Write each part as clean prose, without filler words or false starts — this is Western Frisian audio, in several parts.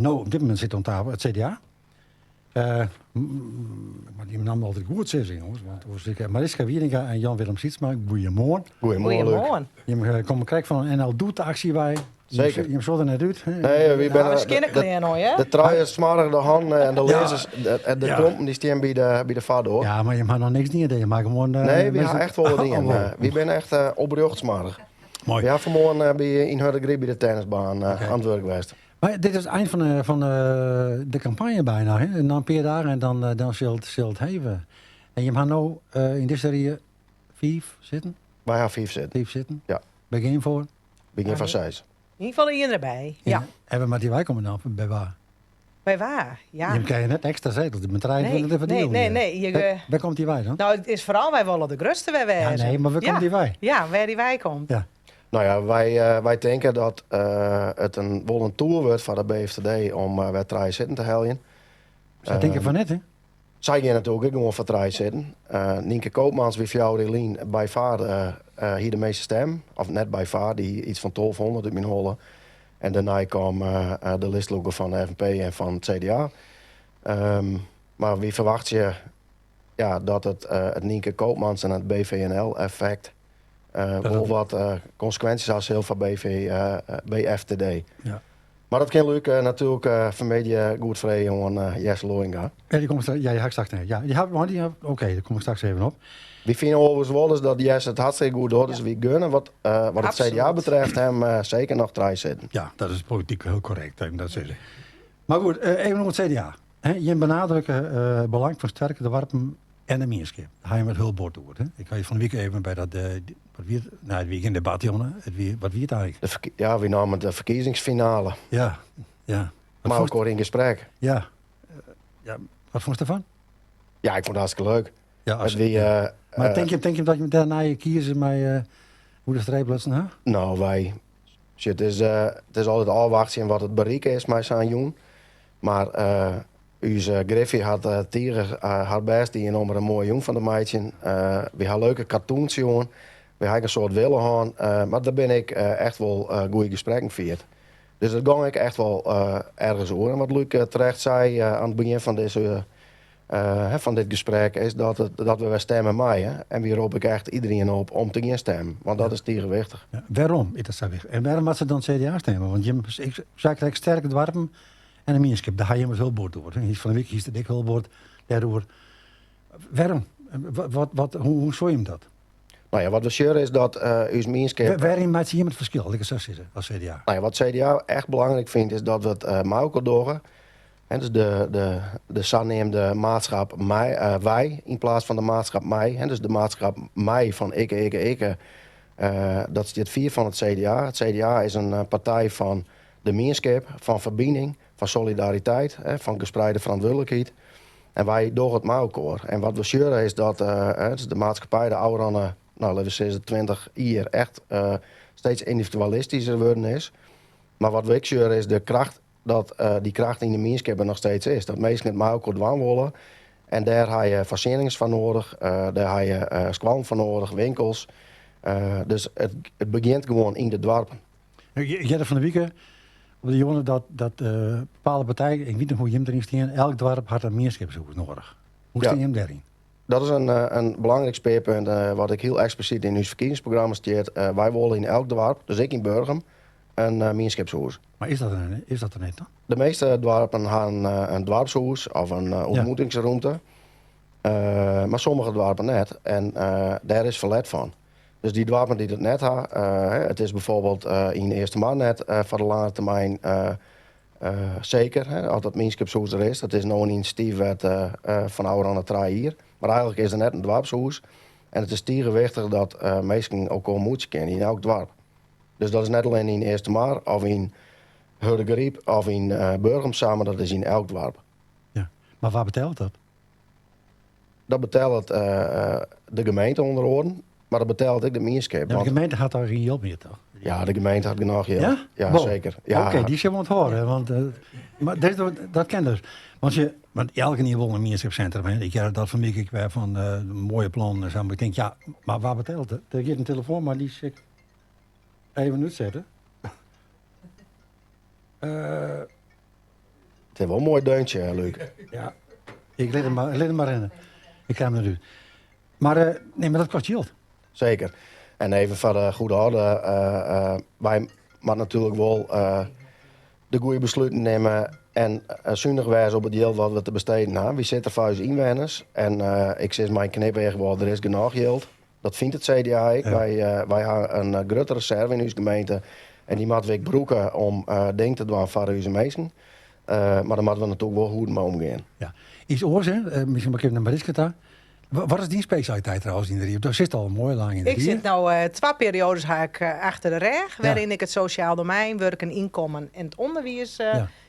No, op dit momint sit oan tafel it CDA. Uh, ik moat dy namme altyd goed sizze, jonges. Want oars ik, Mariska Wieringa en Jan Willem Sietsma, goeiemoarn. Goeiemoarn, Goeiemoarn. Jimme komme krekt fan in NL Doet aksje wei. Zeker. Jimme sjogge der net út. Nee, wy binne We skjinne klean oan, ja? De truien smoarge de hannen en de learzens, de Ja. klompen dy stean by de, by de foardoar. Ja, mar jimme ha noch niks dien. Je mar gewoan. Nee, wy ha echt wol wat dien. Oh, wol. Wy binne echt oprjocht smoarch. Moai. Wy ha fanmoarn by, yn Hurdegaryp by de tennisbaan oan it wurk west. Mar dit is it ein fan de, fan de, de kampanje byna. Hè? En dan in pear dagen en dan, eh, dan sil it, sil it heve. En jimme ha no eh, yn dizze rie fiif sitten? Wy ha fiif sitten. Fiif sitten? Ja. Wy gean foar? Wy gean foar seis. Yn ieder gefal ien derby. Ja. En wêr moat dy weikomme dan? By wa? By wa? Ja. Jimme krije net ekstra setels, it binne 23 Nee, ferdield. nee, nee. Je, Wêr, wêr komt dy wei dan? Nou, it is foaral wy wolle de grutste wer Ja, wêze. nee, mar wêr komt dy wei? Ja, wêr dy wei komt. Ja. Nou ja, wy, eh, wy tinke dat eh, it in, wol in toer wurdt foar de BFTD om eh, wer trije sitten te heljen. Sy tinke fan net, hè? Sy gean natuerlik ek gewoan foar trije sitten. Eh, Nynke Koopmans wie fjouwer jier lyn by far eh, eh, hie de measte stem. Of net by far, dy hie iets fan 1200 út myn holle. En dêrnei kaam eh, eh, de listlûker fan de FNP en fan it CDA. Ehm, mar wy ferwachtsje ja, dat it, eh, it Nynke Koopmans en it BVNL-effekt eh, wol wat eh, konsekwinsjes ha sil foar BV, eh, BFTD. Ja. Mar dat kin Luc eh, natuerlik eh, fanmiddei goed freegje oan eh, Jesse Looijenga. Ja, dy komt straks, ja, dy ha ik straks net. Ja, dy ha, want dy ha, oké, dêr kom ik straks even op. Wy fine overigens wol eens dat Jesse it hartstikke goed docht, dus wy gunne wat, eh, wat it Absoluut. CDA betreft him eh, seker noch trije sitten. Ja, dat is polityk hiel korrekt, even dat sizze. Mar goed, eh, even oer it CDA. Hè, jim benadrukke eh, it belang fan sterke doarpen en de mienskip. Dêr ha jim it hiel bot oer. Hè? Ik ha je fan de wike even by dat, eh, wat wie it? No, it wie gjin debat, jonge. It wie, wat wie it eigentlik? De ferkie- ja, wy namen de ferkiezingsfinale. Ja, ja. Wat Mei fûnst- elkoar yn gesprek. Ja. Eh, ja. Wat fûnst derfan? Ja, ik fûn it hartstikke leuk. Ja, as, It wie, eh, mar eh, tink je, tink je dat je dêrnei kieze mei eh, oer de streep lutsen ha? No, wy. Sjoch, it is, eh, it is altyd ôfwachtsjen wat it berik is mei sa'n jûn. Mar eh, ús eh, griffy hat eh, tige eh, har bêst dien om der in moaie jûn fan te meitsjen. Eh, wy ha leuke cartoons sjoen. Wy ha ek in soad wille hân. Eh, mar der binne ek eh, echt wol eh, goede gesprekken fierd. Dus it gong ek echt wol eh, ergens oer. En wat Luc eh, terecht sei eh, oan it begjin fan dizze eh, fan dit gesprek is dat, it, dat we wer stemme meie. En wy roppe ek echt iderien op om te gean stemmen. Want dat is tige wichtich. Ja, wêrom is dat sa wichtich? En wêrom moat se dan CDA stimme? Want jim, ik sei krekt sterke doarpen en de mienskip, dêr ha jim it hiel bot oer. Fan de wike hiest it ek hiel bot dêroer. Wêrom? Wat, wat, wat, hoe, hoe sjogge jim dat? Nou ja, wat we sjogge is dat uh, ús mienskip... Wêryn meitsje jim it ferskil, lit ik it sa sizze, as CDA? Nou ja, wat CDA echt belangryk fynt is dat we it uh, mei elkoar dogge. En dus de, de, de saneamde maatskap mij, uh, wij yn plaats fan de maatskap my. Hè, dus de maatskap my fan ikke, ikke, ikke. Uh, dat stiet fier fan it CDA. It CDA is in partij fan de mienskip, fan ferbining, fan solidariteit, hè, fan gespreide ferantwurdlikheid. En wy dogge it mei elkoar. En wat we sjogge is dat uh, dus de maatskippij de ôfrûne, no, litte we sizze, 20 jier echt uh, steeds yndividualistysker wurden is. Mar wat we ek sjogge is de kracht dat uh, dy kracht yn de mienskip der noch steeds is. Dat minsken it mei elkoar dwaan wolle. En dêr ha je foarsjennings foar nedich, uh, dêr ha je uh, skoallen foar nedich, winkels. Uh, dus it, it begjint gewoan yn de doarpen. Ik hearde fan de wike op de jûn dat, dat uh, bepaalde partijen, ik wit net hoe't jim deryn stean, elk doarp hat in mienskipshûs nedich. Hoe stean Ja. jim dêryn? Dat is in, in belangryk spearpunt uh, wat ek hiel eksplisyt yn ús ferkiezingsprogramma stiet. Uh, wy wolle yn elk doarp, dus ek yn Burgum, in uh, mienskipshûs. Mar is dat der, is dat der net dan? De measte doarpen ha in, in doarpshûs of in uh, ûntmoetingsromte. Uh, mar sommige doarpen net. En uh, dêr is ferlet fan. Dus dy doarpen dy't it net ha, uh, it is byfoarbyld uh, yn Eastermar net uh, foar de lange termyn uh, seker. Hè, as dat mienskipshûs der is. Dat is no in inisjatyfwet fan ôfrûne trije jier. Mar eigentlik is der net in doarpshûs. En it is tige wichtich dat minsken elkoar moetsje kinne yn elk doarp. Dus dat is net allinne yn Eastermar of yn Hurdegaryp of yn Burgum sa, mar dat is yn elk doarp. Ja, mar wa betellet dat? Dat betellet de gemeente ûnder oaren, mar dat betellet ek de mienskip. Ja, de gemeente hat al gjin jild mear, toch? Ja, de gemeente hat genôch jild. Ja? Ja, Wol. seker. Ja. Oké, dy sil ûnthâlde. Want, uh, mar dit, dat kin dus. Want, je, want elkenien wol in mienskipssintrum. Hè. Ik hear dat fan my ek wer fan uh, moaie plannen en sa. Mar ik tink, ja, mar wa betellet it? Der giet in telefoan, mar dy sil ik even útsette. Uh, It is wol in moai deuntje, Luc. Ja, ik lit him mar, lit him mar rinne. Ik krij him net út. Mar, nee, mar dat kostet jild. Zeker. En even foar de goede orde, wy moatte natuerlik wol de goede besluten nimme en sunich wêze op it jild wat we te besteden ha. Wy sitte foar ús ynwenners en ik sis mei in knipeach wol, der is genôch jild. Dat fynt it CDA ek. Wy ha in grutte reserve yn ús gemeente en dy moatte we ek brûke om dingen te dwaan foar ús minsken. Mar dêr moatte we natuerlik wol goed mei omgean. Ja. Iets oars, hè? Miskien moat ik even nei Mariska ta. Wat is dyn spesjaliteit trouwens yn de rie? Do sitst al moai lang yn de Ik rie. sit no twa perioades ha ik achter de rêch, wêryn ik it sosjaal domein, wurk en ynkommen en it ûnderwiis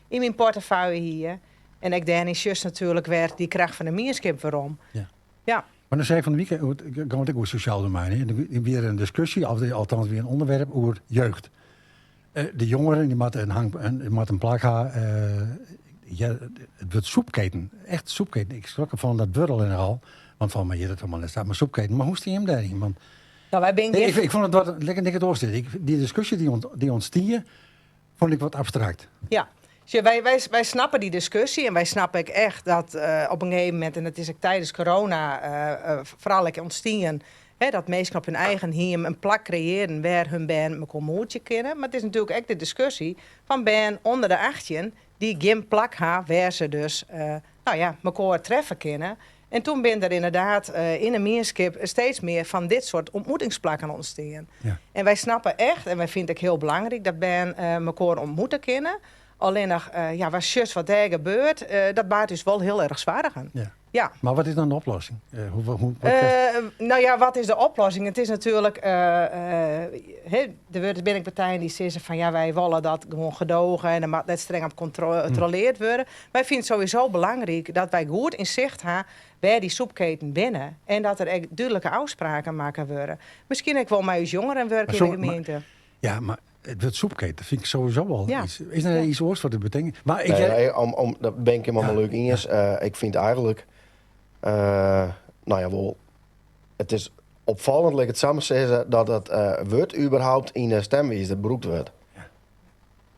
yn myn portefeuille hie. En ek dêryn sjochst natuerlik wer dy kracht fan de mienskip werom. Ja. Mar dan sei ik fan de wike, gie it ek oer sosjaal domein. Hè? Der wie in diskusje, of althans wie in ûnderwerp oer jeugd. De jongeren dy moatte in hang, in, moatte in plak ha. Ja, it wurd soepketen, echt soepketen. Ik skrok erfan dat wurd allinnich al. Want fan my hjit it helemaal net sa, mar soepketen. Mar hoe stean jim dêryn? Want Nou, wy binne Nee, gjin ik fûn it wat, lekker nik it oars dit. Ik, dy diskusje dy ont, dy ûntstie, fûn ik wat abstrakt. Ja. Sjoch, wy snappe dy diskusje en wy snappe ek echt dat op in gegeven momint, en dat is ek tidens corona foaral ek ûntstien, hè, dat minsken op hun eigen hiem in plak kreëarden wêr hun bern mekoar moetsje kinne. Mar it is natuerlik ek de diskusje fan bern ûnder de 18 dy't gjin plak ha wêr se dus nou ja, mekoar treffe kinne. En toen binne der ynderdaad yn de mienskip steeds mear fan dit soart ûntmoetingsplakken ûntstien. En wy snappe echt, en wy fine it ek hiel belangryk dat bern mekoar ûntmoete kinne. Allinnich, ja, wa sjochst wat dêr gebeurt, dat baart ús wol hiel erch soargen. Ja. Mar wat is dan de oplossing? Hoe, wat krijst- Nou ja, wat is de oplossing? It is natuerlik, hè, der wurde, binne ek partijen dy't sizze fan ja, wy wolle dat gewoan gedoge en der moat net streng op kontroleard wurde. Wy fine it sowieso belangryk dat wy goed yn sicht ha wêr dy soepketen binne en dat der ek dúdlike ôfspraken makke wurde. Miskien ek wol mei ús jongerenwurk yn de gemeente. Ja, mar it wurd soepketen, dat fyn ik sowieso al iets. Is der iets oars foar te betinken? Mar ik Nee, nee, om, dat ben ik helemaal mei Luc iens. Ik fyn eigentlik, nou ja, wol, it is opfallend, lit ik it sa mar sizze, dat it wurd überhaupt yn de stemwizer brûkt wurdt.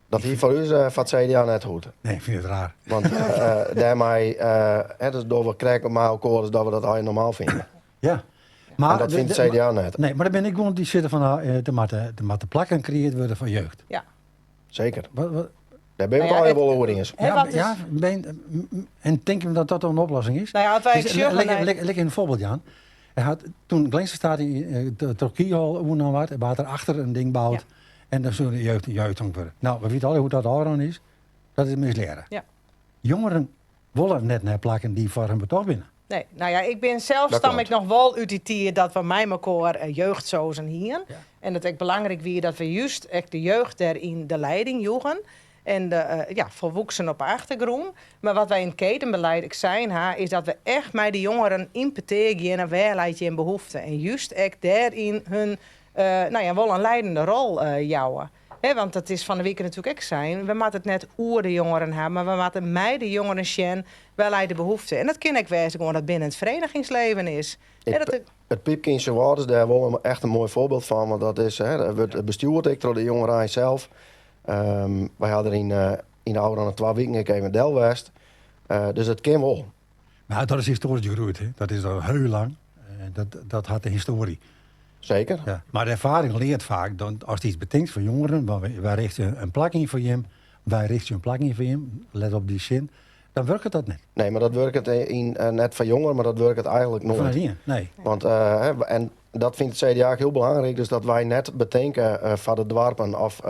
Dat hie foar ús, foar it CDA net hoegd. Nee, ik fyn it raar. Want dêrmei, hè, dus dogge we krekt mei elkoar dus dat we dat allegear normaal fine. Ja. Mar En dat fynt it CDA net. Nee, mar der binne ek guon dy't sizze fan, der moatte plakken kreëard wurde foar jeugd. Zeker. Wat, Dêr binne we it Nou ja, allegear it wol oer iens. Hè, Ja, wat is ja, ben, en tinke we dat dat dan in oplossing is? Nou ja, as wy Dus, sjogge nei lik even in foarbyld jaan. Hy hat, toen Glinsterstraat yn troch Keyhole oernommen waard, waard der achter in ding boud. En dan soe de jeugd in jeugdhonk wurde. Nou, we witte allegear hoe't dat ôfrûn is. Dat is mislearre. Jongeren wolle net nei plakken dy't foar hun betocht binne. Nee, nou ja, ik bin sels Dat stam ik klopt. noch wol út dy tiid dat we mei mekoar jeugdsozen hienen. En dat ek belangryk wie dat we just ek de jeugd dêryn de leiding joegen. En de folwoeksen op de achtergrûn. Mar wat wy yn it ketenbeleid ek sein ha, is dat we echt mei de jongeren yn petear geane, wêr leit jim behoefte? En just ek dêryn hun nou ja, wol in leidende rol jouwe. Hè, want dat is fan de wike natuerlik ek sein, we moatte it net oer de jongeren ha, mar we moatte mei de jongeren sjen wêr leit de behoefte. En dat kin ek wêze gewoan dat binnen it ferenigingsleven is. Hè, dat de It Pypke yn Suwâld is dêr wol echt in moai foarbyld fan, want dat is, hè, dat wurdt bestjoerd ek troch de jongerein sels. Wy ha der yn de ôfrûne 2 wiken ek even del west. Dus it kin wol. Nou, dat is histoarysk groeid, hè. Dat is al hiel lang. Dat hat de histoarje. Zeker. Ja. Mar de erfaring leart faak, dan, ast iets betinkst foar jongeren, want wy richtsje in plak yn foar jim, wy richtsje in plak yn foar jim, let op dy sin, dan wurket dat net. Nee, mar dat wurket yn net foar jongeren, mar dat wurket eigentlik noait. Foar net ien, nee. Want hè, en dat fynt it CDA ek hiel belangryk, dus dat wy net betinke foar de doarpen of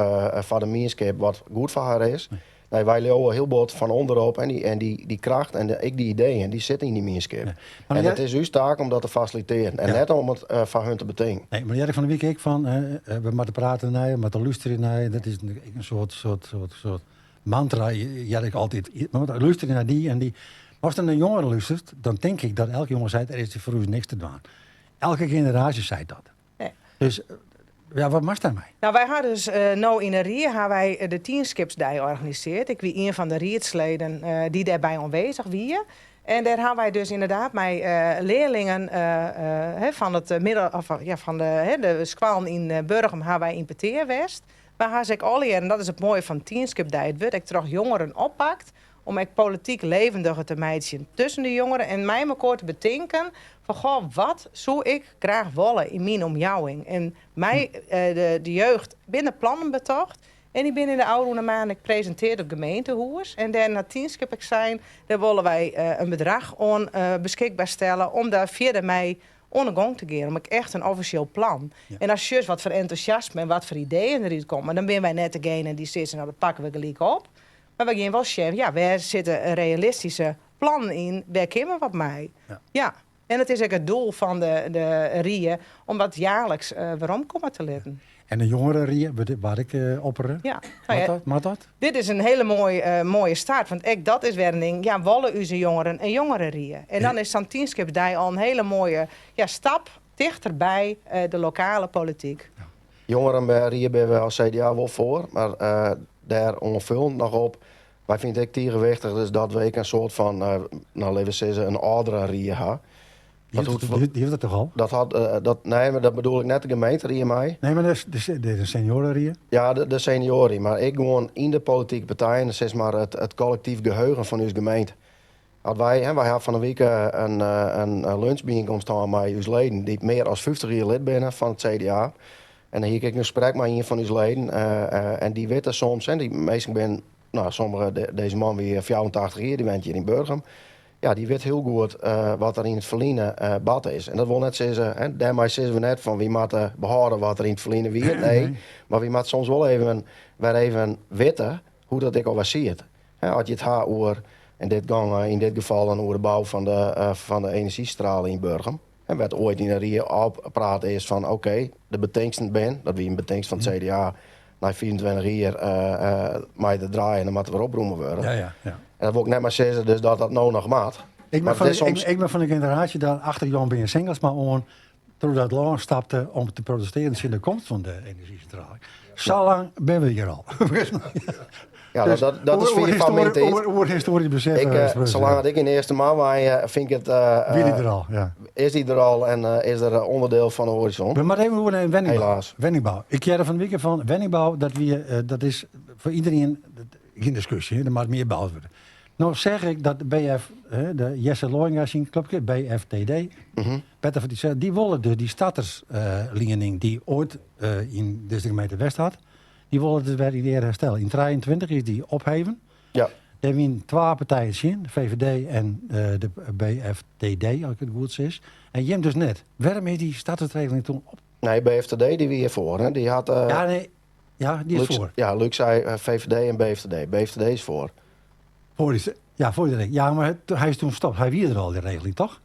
foar de mienskip wat goed foar har is. Nee, wy leauwe hiel bot fan ûnderop en dy kracht en ek dy ideeën, dy sitte yn dy mienskip. Ja. Maar En jij it is ús taak om dat te fasilitearjen en net om it foar hun te betinken. Nee, mar hear ik fan de wike ek fan, we moatte prate nei, we moatte lústerje nei, dat is ek in soart mantra, hear ik altyd. We moatte lústerje nei dy en dy. Mar ast nei jongeren lústerst, dan tink ik dat elke jonge seit, der is foar ús niks te dwaan. Elke generaasje seit dat. Dus ja, wat moatst dêrmei? Nou, wy ha dus no yn de rie ha wy de Tienskipsdei organisearre. Ik wie ien fan de riedsleden dy't dêrby oanwêzich wie. En dêr ha wy dus ynderdaad mei learlingen hè, fan it middel, of, ja, fan de, hè, de skoallen yn Burgum ha wy yn petear west. Wy ha se ek allegear, en dat is it moaie fan Tienskipsdei, it wurdt ek troch jongeren oppakt. Om ek polityk levendiger te meitsjen tusken de jongeren en mei mekoar te betinken fan goh, wat soe ik graach wolle yn myn omjouwing. En mei de jeugd binne plannen betocht en dy binne yn de ôfrûne maand ek presinteard op gemeentehûs. En dêr hat Tienskip ek sein, dêr wolle wy in bedrach oan beskikber stelle om dêr fierder mei oan de gong te gean. Om ek echt in offisjeel plan. En as sjochst wat foar entûsjasme en wat foar ideeën derút komme, dan binne wy net degene dy't sizze, no dat pakke we gelyk op. Mar wy gean wol sjen, ja, wêr sitte realistyske plannen yn, wêr kinne we wat mei. Ja. En it is ek it doel fan de rie om dat jaarliks weromkomme te litten. En de jongerenrie, waard ek oppere? Ja. Nou ja, Moat dat? Dit is in hiele moaie start, want ek dat is wer in ding. Ja, wolle ús jongeren in jongerenrie? En dan is sa'n Tienskipsdei al in hiele moaie, ja, stap tichter by de lokale polityk. Ja. Jongerenrie binne we as CDA wol foar, mar dêr oanfullend noch op, wy fine it ek tige wichtich dus dat we ek in soart fan, no litte we sizze, in âlderenrie ha. Die heeft dat toch al? Dat hat, dat, nee, mar dat bedoel ik net de gemeenterie mei. Nee, mar dat is de seniorenrie. Ja, de seniorenrie, mar ek gewoan yn de politike partijen, sis mar it kollektyf geheugen fan ús gemeente. As wy, hè, wy ha fan 'e wike in lunchbyienkomst hân mei ús leden dy't mear as 50 jier lid binne fan it CDA. En dan hie ik ek in gesprek mei ien fan ús leden en dy witte soms, hè, dy minsken binne, no, sommige, dizze man wie 84 jier, dy wennet hjir yn Burgum. Ja, dy wit hiel goed wat der yn it ferline bard is. En dat wol net sizze, hè, dêrmei sizze we net fan wy moatte behâlde wat der yn it ferline wie. Nee, mar wy moatte soms wol even wer even witte hoe't dat ek alwer siet. As je it ha oer, en dit gong yn dit gefal dan oer de bou fan de, fan de enerzjysintrale yn Burgum, en wêr't oait yn de rie ôfpraat is fan oké, de betingsten bin, dat wie in betingst fan it CDA, nei 25 jier mei de draaien, dan moat der wer oprûme wurde. Ja, ja, ja. En dat wol ik net mar sizze dus dat dat no noch moat. Ik ben, van, soms... ik, ik ben fan de generaasje dat achter Jan Bearn Singelsma oan troch dat lân stapte om te protestearjen tsjin de komst fan de enerzjysintrale. Sa lang binne we hjir al. Ja, dus dat, dat is fier fan myn tiid. Oer histoarysk besef. Ik, uh, salang dat ik yn Eastermar wenje, fyn ik it... Uh, Wie die der al, ja. Is die der al en uh, is er onderdeel fan de horizon. We moatte even oer nei wenningbou. Helaas. Wenningbou. Ik hearde fan de wike fan wenningbou, dat, wie, dat is foar iedereen gjin diskusje, der moat mear boud wurde. No seach ik dat de BF, de Jesse Looijenga syn klupke, BFTD, mm -hmm. Peter van die, die wolle dus die startersliening die oait yn dizze gemeente west hat, die wolle dus wer yn eare herstelle. Yn 23 is die opheven. Ja. Dêr wienen twa partijen tsjin, de VVD en de BFTD, as ik it goed sis. En jim dus net. Wêrom is die startersregeling toen op? Nee, BFTD die wie foar. Hè. Die hat, ja, nee. Ja, die is Luc, foar. Ja, Luc sei VVD en BFTD. BFTD is foar. Foar is, ja, foar die Ja, mar hy is toen stopt. Hy wie der al, die regeling, toch?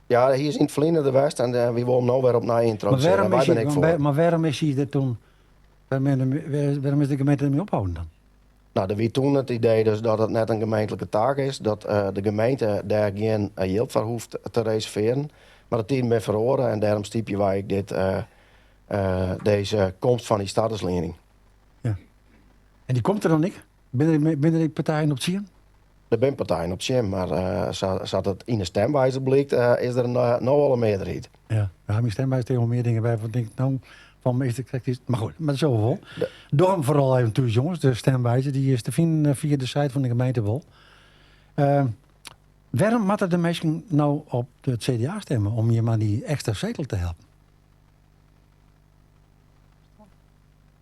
Ja, hy is yn it ferline der west en wy wolle him no wer opnij yntrodusearje. Mar wêrom is hy, mar wêrom is hy der toen, wêrom is de gemeente dermei opholden dan? No, der wie toen it idee dus dat it net in gemeentlike taak is, dat de gemeente dêr gjin jild foar hoecht te reservearjen. Mar de tiden binne feroare en dêrom stypje wy ek dit, dizze komst fan dy startersliening. Ja. En dy komt der dan ek? Binne der ek partijen op tsjin? Der binne partijen op tsjin, mar sa't it yn de stemwizer blykt, is der no al in mearderheid. Ja, ja, myn stemwizer stean wol mear dingen by, want ik no fan is der krekt iets. Mar goed, mar dat sil wol. Doch him foaral even thús, jonges. De stemwizer die is te finen fia de site fan de gemeente wol. Uh, wêrom moatte de minsken no op it CDA stimme om jim oan dy ekstra setel te helpen?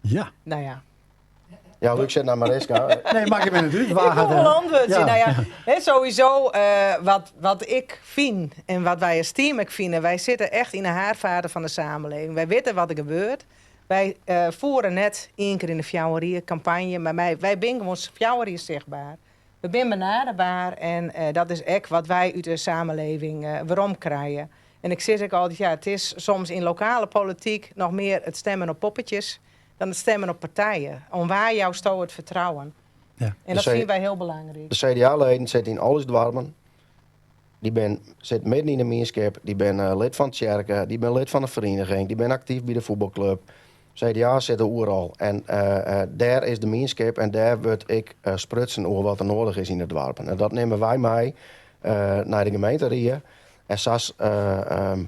Ja. Nou ja. Ja, Luc sit nei Mariska. Nee, makket my net út. Ik wol wol antwurdzje. Ja. Nou ja, hè, sowieso uh, wat, wat ik fyn en wat wy as team ek fine, wy sitte echt yn de haarvaten fan de samenleving. Wy witte wat der gebeurt. Wy uh, fiere net ien kear yn de 4 jier kampanje, mar wy, wy binne gewoan 4 jier sichtber. We binne benaderber en uh, dat is ek wat wy út de samenleving uh, werom krije. En ik sis ek altyd, ja, it is soms yn lokale polityk noch mear it stimmen op poppetjes dan it stimmen op partijen. Om wa jousto it fertrouwen? Ja. En dat fine wy hiel belangryk. De CDA-leden sitte yn al ús doarpen. Dy bin, sit midden yn de mienskip, dy binne lid fan tsjerke, dy binne lid fan de ferieniging, dy binne aktyf by de fuotbalklup. CDA sitte oeral en dêr is de mienskip en dêr wurdt ek sprutsen oer wat der noadich is yn de doarpen. En dat nimme wy mei nei de gemeenterie. En sa,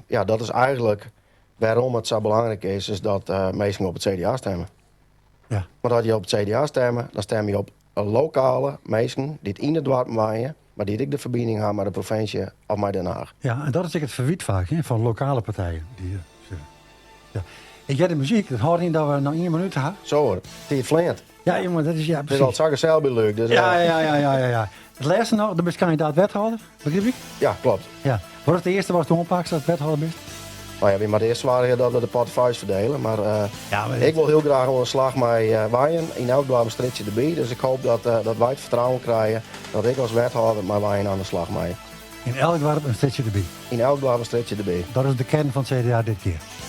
ja, dat is eigentlik wêrom it sa belangryk is, is dat minsken op it CDA stimme. Ja. Want as je op it CDA stimme, dan stimme je op. lokale minsken dy't yn de doarpen wenje, mar dy't ek de ferbining ha mei de provinsje of mei Den Haag. Ja, en dat is ek it ferwyt faak hè, fan lokale partijen. Dy, ja. Ik hear de muzyk, dat hâldt yn dat we noch ien minút ha. Sa hoor, tiid fleant. Ja, jongen, dat is ja, Het is precies. al sa gesellich by Luc. Dus, Ja, ja, ja, ja, ja, ja. It lêste noch, do bist kandidaat wethâlder, begryp ik? Ja, kloppet. Ja. Wat is it earste watst oanpakst as wethâlder bist? Nou ja, wy moatte earst soargje dat we de portefeuilles ferdele. Mar Ja, mar ik wol hiel graach oan de slach mei Wijen. Yn elk doarp in strjitsje derby. Dus ik hoop dat, dat wy it fertrouwen krije dat ik as wethâlder mei Wijen oan de slach mei. Yn elk doarp in strjitsje derby. Yn elk doarp in strjitsje derby. Dat is de kearn fan it CDA dit kear.